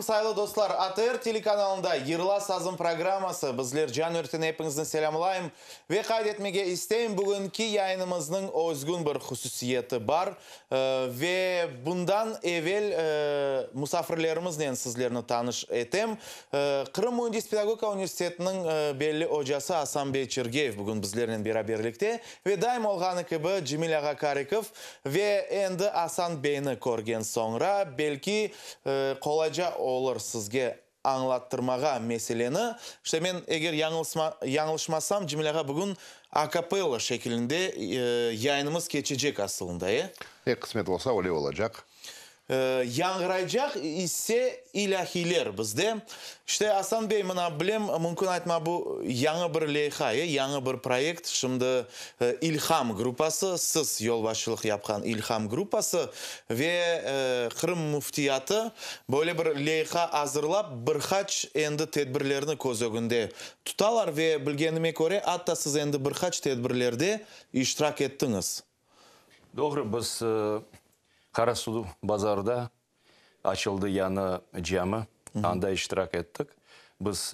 aleyküm, sayılı dostlar! ATR telekanalında Yırla sazım programması. Bizler Can Örten epiñizni selâmlayım ve qayd etmege isteyim, bugünki yayınımıznıñ özgün bir hususiyeti bar. Ve bundan evel musafirlerimiznen sizlerni tanış etem. Qırım müendis-pedagogika universitetiniñ belli ocası Asan bey Çergeyev bugün bizlernen beraberlikte ve daim olğanı kibi Cemil ağa Karikov ve endi Asan beyni körgen soñra belki qolayca olur sizge añlattırmağa meseleni. İşte men eger yañlışmasam Cemil ağa bugün akapella şekilinde yayınımız keçecek asılında, e? E, qısmet olsa öyle olacaq. Yañğıraycaq ise ilâhiyler bizde. İşte, Asan bey, mına, bilem, mümkün aytma, bu yañı bir leyha, e, yañı bir proyekt. Şimdi İlham gruppası, siz yolbaşçılıq yapqan İlham gruppası ve Qırım Müftiyatı böyle bir leyha azırlap, bir qaç endi tedbirlerni köz ögünde tutalar ve, bilgenime köre, atta siz endi bir qaç tedbirlerde iştirak ettiñiz. Doğru, biz Qarasuvbazarda açıldı yañı cami, anda iştirak ettik. Biz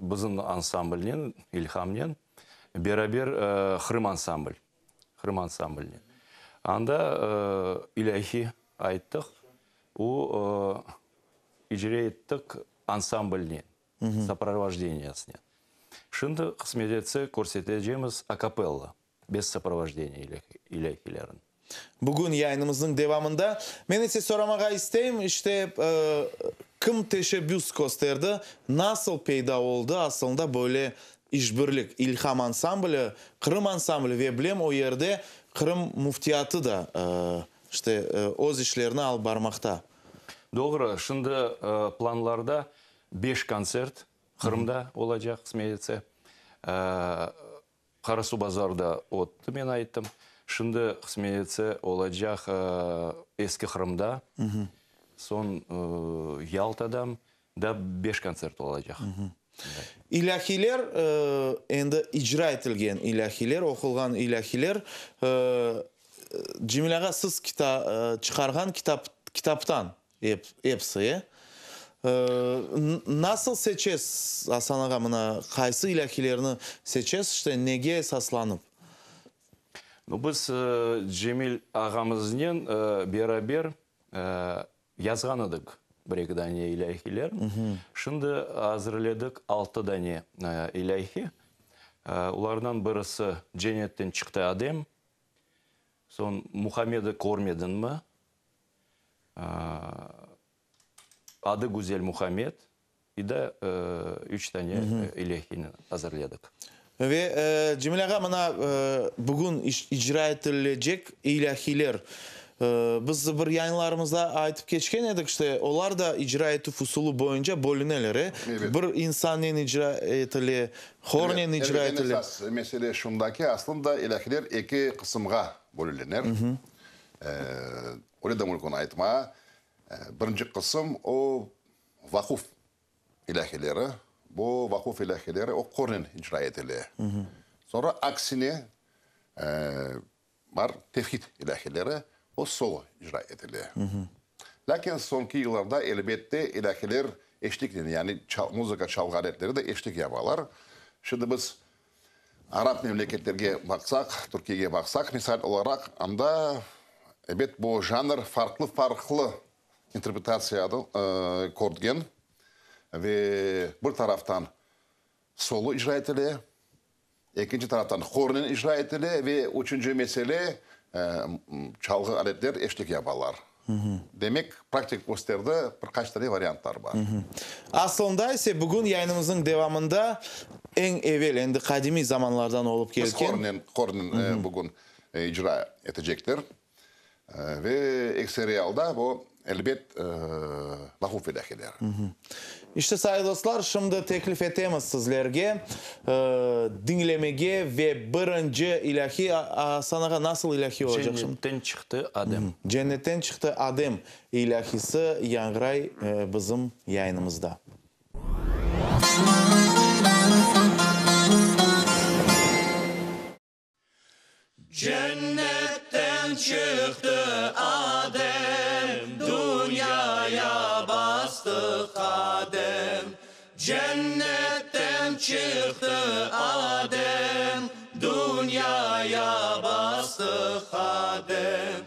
bizim ansamblnen, İlhamnen beraber Qırım ansambl, Qırım ansamblnen. Anda ilâhiy ayttıq, o icra ettik ansamblnen, soprovojdeniyasınen. Şimdi qısmet etse körsetecemiz akapella. Bez soprovojdeniya ilâhiylerin. Bugün yayınımıznıñ devamında men ise soramağa isteyim, işte, kim teşebbüs kösterdi, nasıl peyda oldı asılında böyle işbirlik, İlham ansambli, Qırım ansambli ve bilem o yerde Qırım müftiyatı da, işte, öz işlerini alıp barmaqta. Doğru, şimdi planlarda beş kontsert Qırımda olacaq, qısmet etse. Qarasuvbazarda ötti, men ayttım. Şimdi, qısmet etse, olacaq Eski Qırımda, soñ Yaltada da beş kontsert olacaq. İlâhiyler, endi icra etilgen ilâhiyler, oqulğan ilâhiyler, Cemil ağa, siz çıqarğan kitaptan Episi, e? Nasıl seçesiz, Asan ağa, mına qaysı ilâhiylerni seçesiz, işte nege esaslanıp? Nu, biz Cemil ağamıznen beraber yazğan edik bir-eki dane ilâhiyler. Şimdi azırledik altı dane ilâhiy. Olardan birisi Cennetten çıqtı Adem, soñ Muhammedi körmediñmi? Adı güzel Muhammed, i da üç tane ilâhiyni azırladık. Ve, Cemil ağa, mına bugün icra etilecek ilâhiyler, biz bir yayınlarımızda aytıp keçken edik, işte, olar da icra etüv usulı boyunca bölüneler, e? Bir insannen icra etile, hornen icra etile. Eñ esas mesele şunda ki, aslında ilâhiyler eki qısımğa bölüneler. Öyle de mümkün aytma. Birinci qısım, o, vaquf ilâhileri. Bu vaquf ilâhileri o qornen icra etile. Soñra aksine, bar tevhid ilâhileri, o solo icra etile. Lâkin soñki yıllarda, elbette, ilâhiler eşliknen, yani muzıka çalğı aletleri de eşlik yapalar. Şimdi biz Arap memleketlerge baqsaq, Türkiyege baqsaq, misal olaraq, anda, ebet, bu janr farqlı-farqlı interpretatsiya körgen ve bir taraftan solo icra etile, ekinci taraftan hornen icra etile ve üçünci mesele, çalğı aletler eşlik yapalar. Demek, praktik kösterdi, bir qaç tane variantlar bar. Aslında ise bugün yayınımıznıñ devamında eñ evel, endi qadimiy zamanlardan olıp Biz kelgen. hornen, hornen bugün icra etecektir. Ve ekseriy alda bu, elbet, vaquf ilâhiler. İşte, sayılı dostlar, şimdi teklif etemiz sizlerge diñlemege ve birinci ilâhiy, Asan ağa, nasıl ilâhiy olacaq şimdi? Cennetten çıqtı Adem. Cennetten çıqtı Adem ilâhiysi yañğıray bizim yayınımızda. Cennetten çıqtı Adem, dünyaya bastı. Cennetten çıqtı Adem, Dünyaya bastı qadem.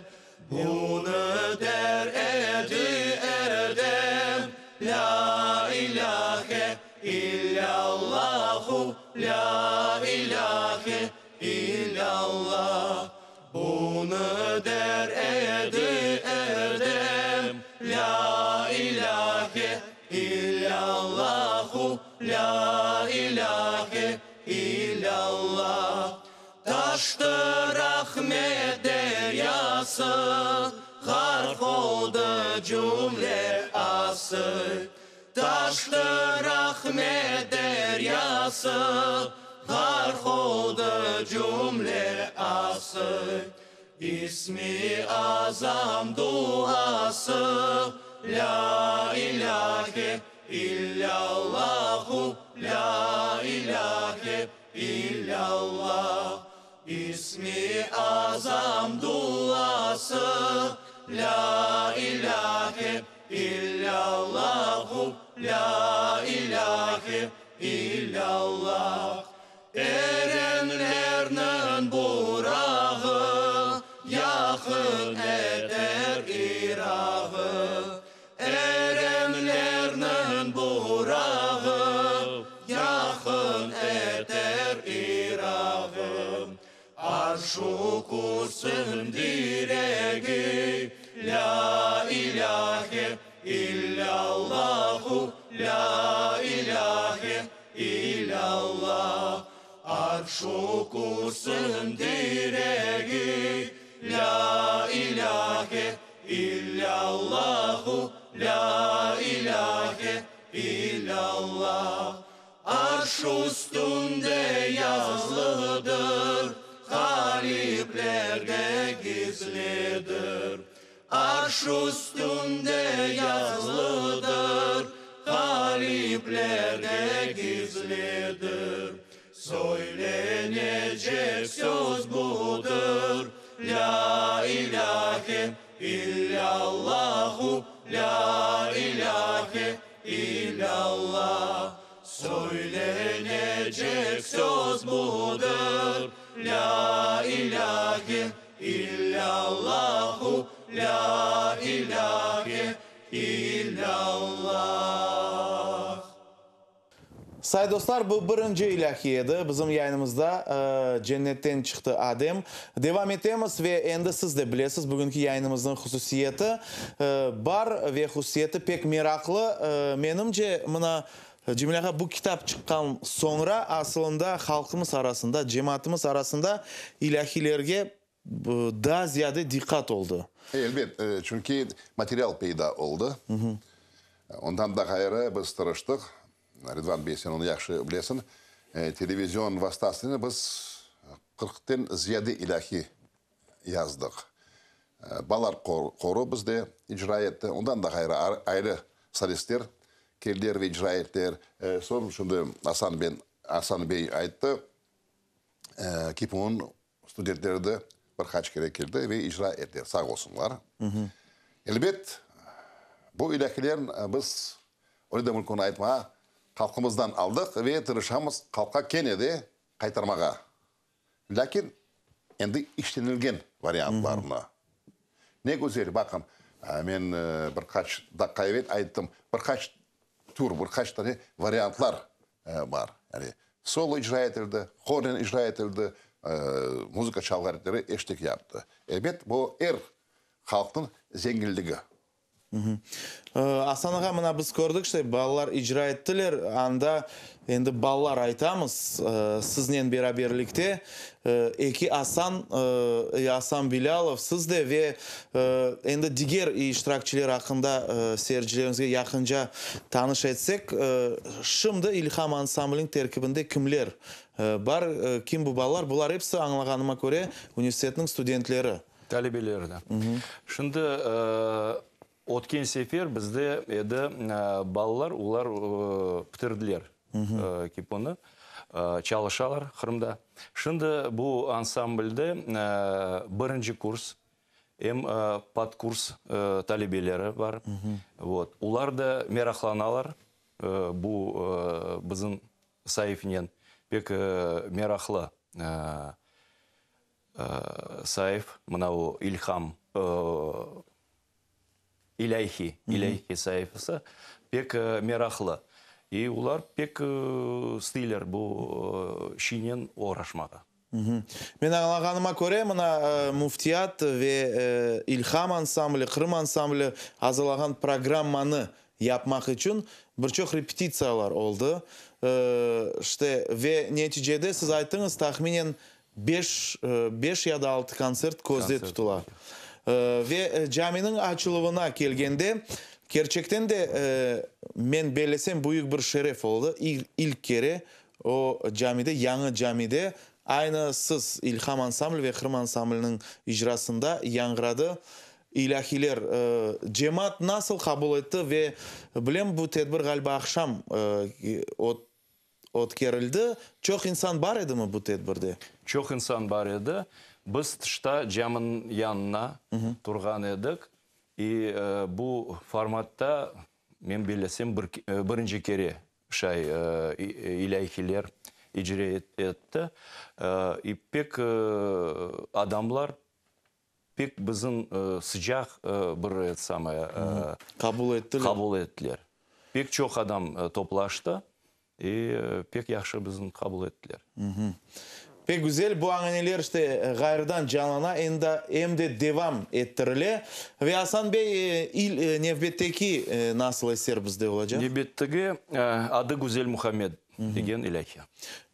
Bunı der edi Erdem, Lâ ilâhe illâllahu, Lâ ilâhe illâllah. Bunı der edi Erdem, Lâ ilâhe illâllahu, Lâ ilâhe illâllah. Taştı rahmet deryası, Ğarq oldı cümle asıy. Taştı rahmet deryası, Ğarq oldı cümle asıy. İsmi azam duası, Lâ ilâhe illâllahu, Lâ ilâhe illâllah. İsmi azam duası, Lâ ilâhe illâllahu, Lâ ilâhe illâllah. Erenlerniñ burağı, Yaqın eter irağı. Erenlerniñ burağı, Yaqın eter irağı. Arş-u kürsüniñ diregi, Lâ ilâhe illâllahu, Lâ ilâhe illâllah. Arş-u kürsüniñ diregi, Lâ ilâhe illâllahu, Lâ ilâhe illâllah. Arş üstünde yazılıdır, Qaliplerde gizlidir. Arş üstünde yazılıdır, Qaliplerde gizlidir. Söylenecek söz budır, Lâ ilâhe illâllahu, Lâ ilâhe illâllah. Söylenecek söz budır, Lâ ilâhe illâllahu, Lâ ilâhe illâllah. Say dostlar, bu birinci ilâhiy edi bizim yayınımızda, Cennetten çıqtı Adem. Devam etemiz ve endi siz de bilesiz, bugünki yayınımıznıñ hususiyeti bar ve hususiyeti pek meraqlı. Menimce, mına, Cemil ağa, bu kitap çıqqan soñra, asılında halqımız arasında, cemaatımız arasında ilâhiylerge daa ziyade diqqat oldı. Elbet, çünki material peyda oldı. Ondan da ğayrı biz tırıştıq, Ridvan bey, sen onı yahşı bilesiñ, televizion vastasınen biz qırqten ziyade ilâhiy yazdıq. Balalar qoru bizde icra etti. Ondan da ğayrı ayrı solistler keldiler ve icra ettiler. Soñ şimdi Asan ben, Asan bey ayttı, KİPUnıñ studentleri de bir qaç kere keldi ve icra ettiler, sağ olsunlar. Elbet, bu ilâhilerni biz, öyle de mümkün aytmağa, halqımızdan aldıq ve tırışamız halqqa kene de qaytarmağa. Lâkin endi işlenilgen variantlarını. Ne güzel, baqın, men bir qaç daqqa evel ayttım, bir qaç tür, bir qaç tane variantlar bar. Yani solo icra etildi, hornen icra etildi, muzıka çalğı aletleri eşlik yaptı. Elbet, bu er halqnıñ zenginligi. Asan ağa, mına biz kördik, işte, balalar icra ettiler, anda endi balalar aytamız, siznen beraberlikte eki Asan, Asan Bilâlov, siz de ve endi diger iştirakçiler aqqında seyircilerimizge yaqınca tanış etsek, şimdi İlham ansambliniñ terkibinde kimler bar, kim bu balalar, bular episi, añlağanıma köre, universitetniñ studentleri. Talebeler de. Şimdi ötken sefer bizde edi balalar, olar bitirdiler KİPOnı, çalışalar Qırımda. Şimdi bu ansamblde birinci kurs, em podkurs talebeleri bar. Vot, olar da meraqlanalar. bu bizim saifnen, pek meraqlı saif, mına o İlham İlâhi, İlâhi saifesi pek meraqlı. İ olar pek isteyler bu şeynen oğraşmağa. Men añlağanıma köre, mına Müftiyat ve İlham ansambli, Qırım ansambli azırlağan programmanı yapmaq içün bir çoq repetitsiyalar oldı. İşte, ve neticede siz ayttıñız, tahminen beş, beş ya da altı kontsert közde tutula. Ve caminiñ açıluvına kelgende, kerçekten de, men bellesem, büyük bir şeref oldı, ilk kere O camide, yañı camide, aynı siz, İlham ansambli ve Qırım ansambliniñ icrasında yañğıradı ilâhiyler. Cemaat nasıl qabul etti ve, bilem, bu tedbir, ğaliba, aqşam ötkerildi. Çoq insan bar edimi bu tedbirde? Çoq insan bar edi. Biz tışta caminiñ yanına turğan edik. İ bu formatta, men bellesem, birinci kere Şay ilâhiler icra etti. İ pek adamlar pek bizim sıcaq bir et samoye Qabul ettiler. Qabul ettiler. Pek çoq adam toplaştı i pek yahşı bizni qabul ettiler. Pek güzel, bu añaneler işte ğayrıdan canlana, em de devam ettirile. Ve Asan bey, il nevbetteki nasıl eser bizde olacaq? Nevbetteki Adı güzel Muhammed degen ilâhiy.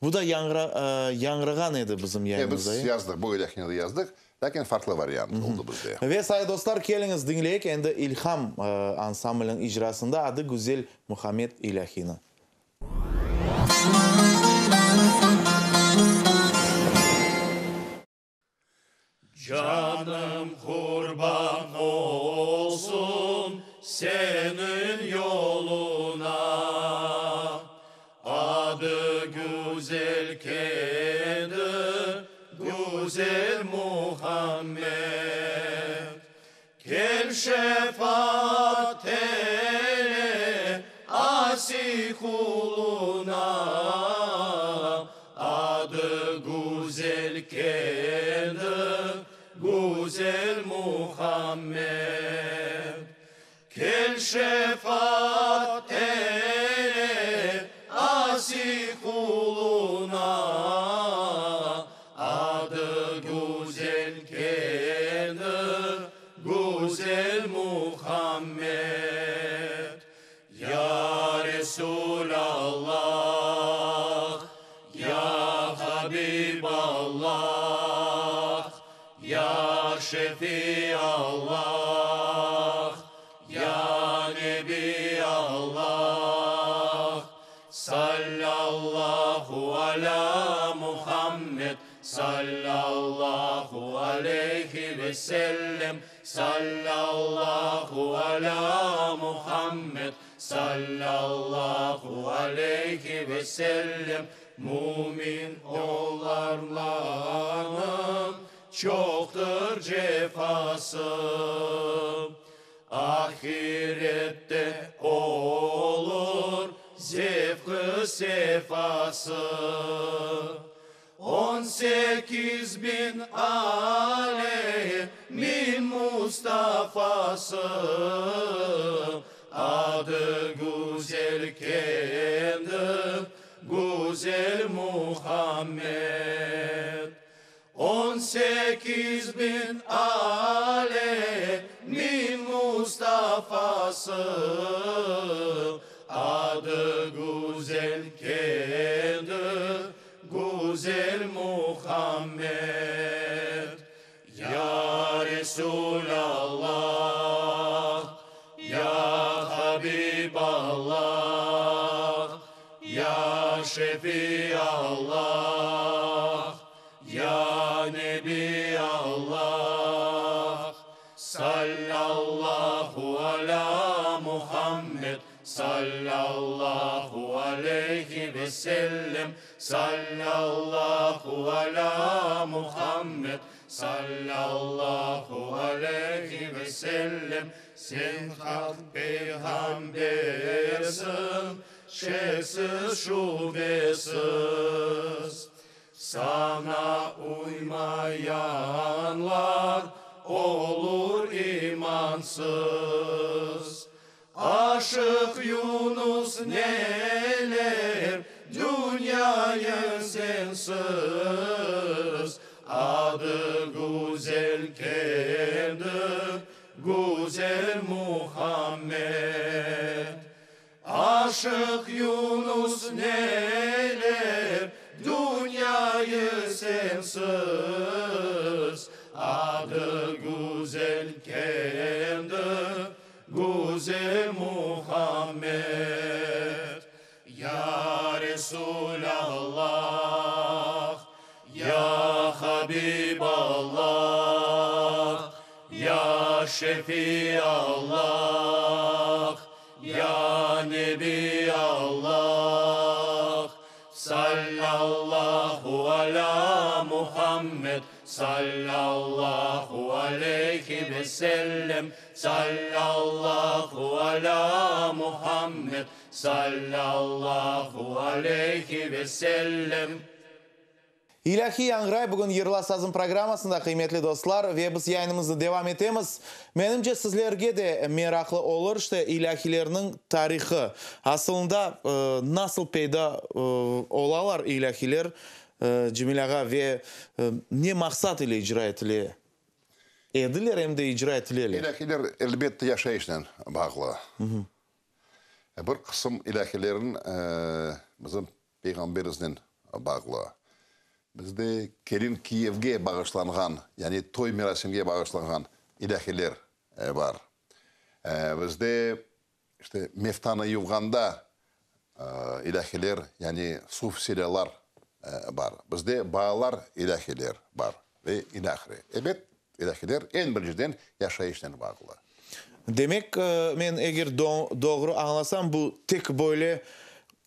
Bu da yañğırağan edi bizim yayınımızda. Biz yazdıq, bu ilâhiyni de yazdıq, lâkin farqlı variant oldı bizde. Ve sayı dostlar, keliñiz diñleyik endi İlham ansambliniñ icrasında Adı güzel Muhammed ilâhiyni. Canım qurban olsun seniñ yoluña, Adı güzel kendi güzel Muhammed. Kel şefaat eyle asiy quluna, Adı güzel keldi güzel Muhammed. Kel şefaat eyle asiy quluna, Adı güzel kendi güzel Muhammed. Ya Resulallah, ya Habiballah, ya Şefiallah, ya Nebiallah, Sallallahu alâ Muhammed, sallallahu aleyhi ve sellem, sallallahu alâ Muhammed, sallallahu aleyhi ve sellem, Mümin olanlarnıñ çoqtır cefası. Ahirette olur zevqı sefası. 18.000 alemin Mustafası, Adı güzel kendi güzel Muhammed. 18.000 alemin Mustafası, Adı güzel kendi güzel Muhammed. Ya Resulallah, ya Habiballah, ya Şefiallah, ya Nebiallah, Sallallahu alâ Muhammed, sallallahu aleyhi ve sellem, sallallahu alâ Muhammed, sallallahu aleyhi ve sellem. Sen haq peyğambersiñ. Şeksiz şübesiz. Saña uymayanlar olur imansız. Aşıq Yunus neyler dünyayı sensiz, Adı güzel keldi, güzel Muhammed. Aşıq Yunus neyler dünyayı sensiz, Adı güzel keldi, güzel Muhammed. Ya Resulallah, ya Habiballah, ya Şefiallah, ya Nebiallah, Sallallahu alâ Muhammed, Sallallahu aleyhi ve sellem, Sallallahu alâ Muhammed, Sallallahu aleyhi ve sellem. İlâhiy yañğıray bugün Yırla sazım programmasında, qıymetli dostlar, ve biz yayınımıznı devam etemiz. Menimce, sizlerge de meraqlı olur, işte, ilâhiylerniñ tarihı. Asılında, nasıl peyda olalar ilâhiyler, Cemil ağa, ve ne maqsat ile icra etile ediler, em de icra etileler? İlâhiyler, elbette, yaşayışnen bağlı. Bir qısım ilâhiylerin bizim Peyğamberimiznen bağlı. Bizde kelin-kiyevge bağışlanğan, yani toy merasimge bağışlanğan ilâhiler bar. Bizde işte meftanı yuvğanda ilâhiler, yani suv silâlar bar. Bizde balalar ilâhiler bar ve ilâhre. Ebet, ilâhiler eñ birinciden yaşayışnen bağlı. Demek, men eger doğru añlasam, bu tek böyle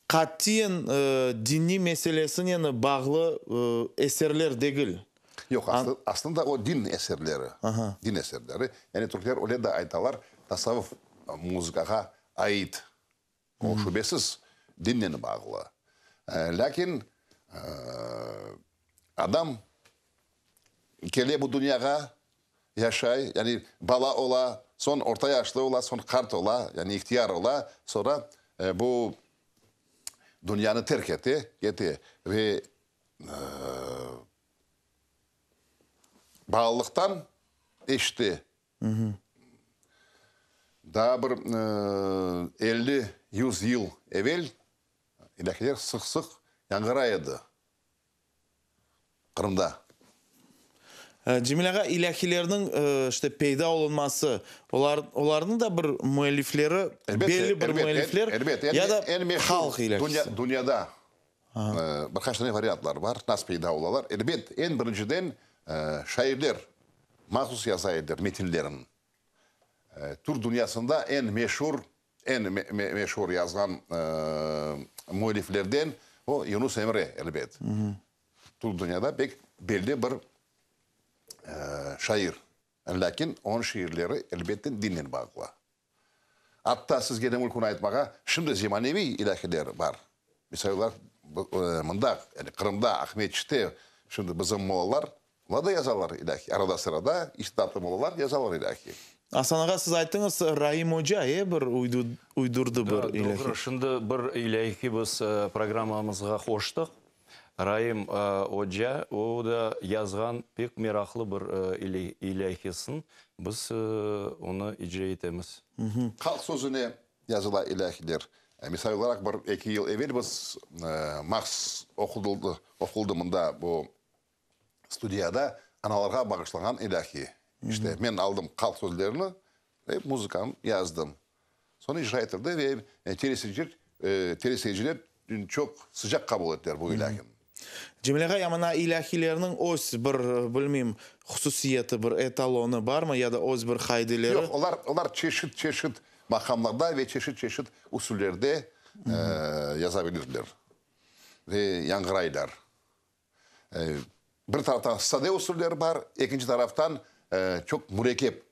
Qatiyen diniy meselesinen bağlı eserler degil. Yoq, aslında o din eserleri, din eserleri. Yani türkler öyle de aytalar, tasavvuf muzıkağa ait. O şübesiz dinnen bağlı. Lâkin adam kele bu dünyağa, yaşay, yani bala ola, soñ orta yaşlı ola, soñ qart ola, yani ihtiyar ola, soñra bu dünyanı terk ete, kete ve balalıqtan eşite. Daa bir elli, yüz yıl evel ilâhiler sıq-sıq yañğıray edi. Qırımda. Cemil ağa, ilâhilerniñ işte peyda olunması, olar, olarnıñ da bir müellifleri, belli bir müellifler ya da halq ilâhisi. Dünyada bir qaç tane variantlar bar, nasıl peyda olalar. Elbet, eñ birinciden şairler mahsus yaza ediler metinlerin. Türk dünyasında eñ meşur Eñ meşur yazğan müelliflerden o Yunus Emre, elbet. Türk dünyada pek belli bir şair. Lâkin onıñ şiirleri, elbette, dinnen bağlı. Atta sizge de mümkün aytmağa, şimdi zemaneviy ilâhiler bar. Misal olaraq, mında, yani Qırımda, Aqmescitte şimdi bizim mollalar, olar da yazalar ilâhiy. Arada-sırada istidatlı mollalar yazalar ilâhiy. Asan ağa, siz ayttıñız, Raim oca, e, bir uydurdı bir ilâhiy. Doğru, şimdi bir ilâhiy biz programmamızğa qoştıq. Raim oca, o da yazğan pek meraqlı bir ilâhisin, biz onı icra etemiz. Halq sözüne Yazıla ilâhiler. Misal olaraq, bir eki yıl evel biz mahsus oqudıldı, oquldı mında bu studiyada analarğa bağışlanğan ilâhi. İşte, men aldım halq sözlerini ve muzıkanı yazdım. Soñra icra etildi ve teleseyirciler, teleseyirciler çoq sıcaq qabul ettiler bu ilâhini. Cemil ağa, ya mına ilâhilerniñ öz bir, bilmeyim, hususiyeti, bir etalonı barmı ya da öz bir qaideleri? Yoq, olar, olar çeşit-çeşit maqamlarda ve çeşit-çeşit usullerde yazabilirler ve yañğıraylar. Bir taraftan sade usuller bar, ekinci taraftan çoq mürekkep.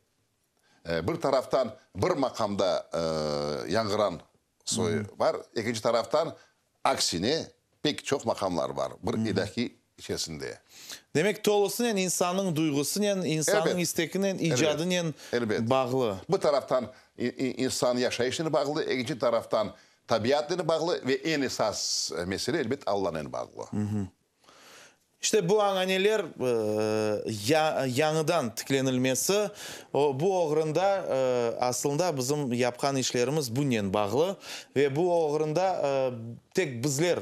Bir taraftan bir maqamda yañğıran. Soyu bar. Ekinci taraftan, aksine, pek çoq maqamlar bar bir ilâhiy içerisinde. Demek, tolusınen insannıñ duyğusınen, insannıñ istekinen, icadınen bağlı. Bir taraftan insan yaşayışnen bağlı, ekinci taraftan tabiatnen bağlı ve eñ esas mesele, elbet, Allanen bağlı. İşte bu añaneler yañıdan tiklenilmesi, bu oğrunda aslında bizim yapqan işlerimiz bunen bağlı ve bu oğrunda tek bizler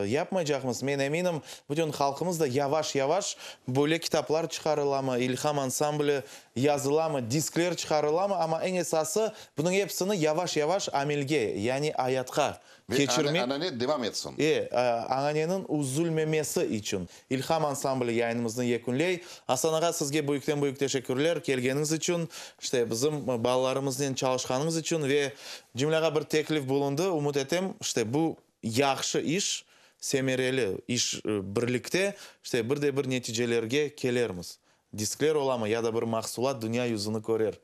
yapmaycaqmız, men eminim, bütün halqımız da yavaş-yavaş böyle kitaplar çıqarılamı, İlham ansambli yazılamı, diskler çıqarılamı, amma eñ esası bunıñ episini yavaş-yavaş amelge, yani ayatqa Ve keçirmek. Anane devam etsin. E, ananeniñ üzülmemesi içün. İlham ansambli yayınımıznı yekünley. Asan ağa, sizge büyükten-büyük teşekkürler kelgeniñiz içün, işte, bizim balalarımıznen çalışqanıñız içün ve Cemil ağa bir teklif bulundı, ümüt etem, işte, bu yahşı iş, semereli iş birlikte, işte, bir de bir neticelerge kelermiz. Diskler olamı ya da bir mahsulat dünya yüzüni körer.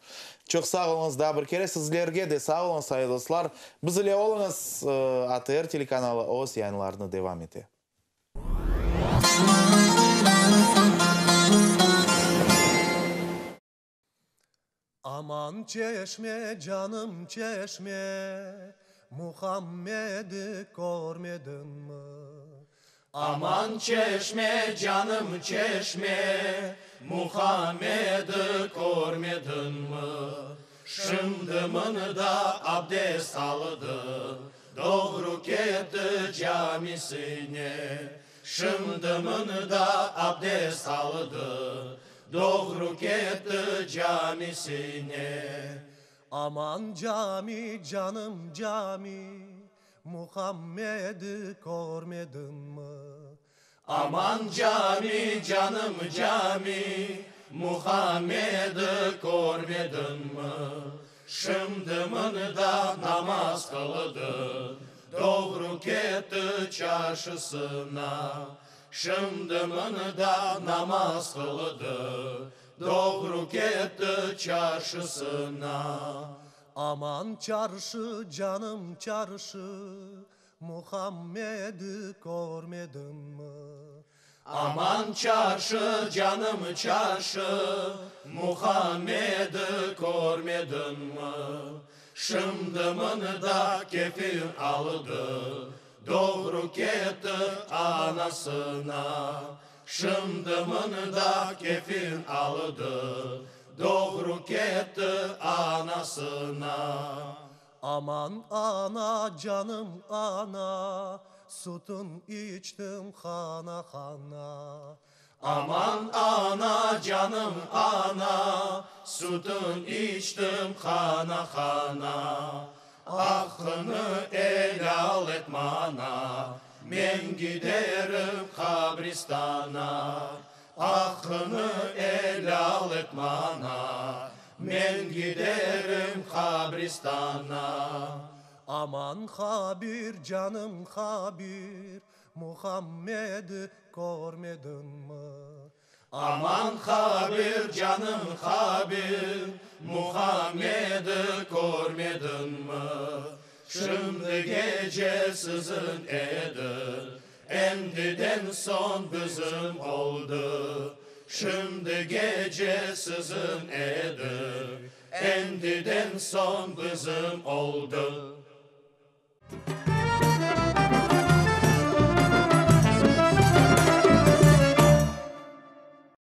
Çoq sağ oluñız daa bir kere. Sizlerge de sağ oluñız, sayı dostlar. Biz ile oluñız, ATR telekanalı öz yayınlarını devam ete. Aman çeşme, canım çeşme, Muhammedi körmediñmi? Aman çeşme, canım çeşme, Muhammedi körmediñmi? Şimdi mında abdest aldı, Doğru ketti camisine. Şimdi mında abdest aldı, Doğru ketti camisine. Aman cami, canım cami, Muhammedi körmediñmi? Aman cami, canım cami, Muhammedi körmediñmi? Şimdi mında namaz qıldı, Doğru ketti çarşısına. Şimdi mında namaz qıldı, Doğru ketti çarşısına. Aman çarşı, canım çarşı, Muhammedi körmediñmi? Aman çarşı, canım çarşı, Muhammedi körmediñmi? Şimdi mında kefin aldı, Doğru ketti anasına. Şimdi mında kefin aldı, Doğru ketti anasına. Aman ana, canım ana, Sütün içtim hana-hana. Aman ana, canım ana, Sütün içtim hana-hana. Aqqını elâl et mana, Men giderim qabristana. Aqqını elâl et mana, Men giderim qabristana. Aman qabir, canım qabir, Muhammedi körmediñmi? Aman qabir, canım qabir, Muhammedi körmediñmi? Şimdi gece siziñ edi, Endiden soñ bizim oldı. Şimdi gece siziñ edi, Endiden soñ bizim oldı.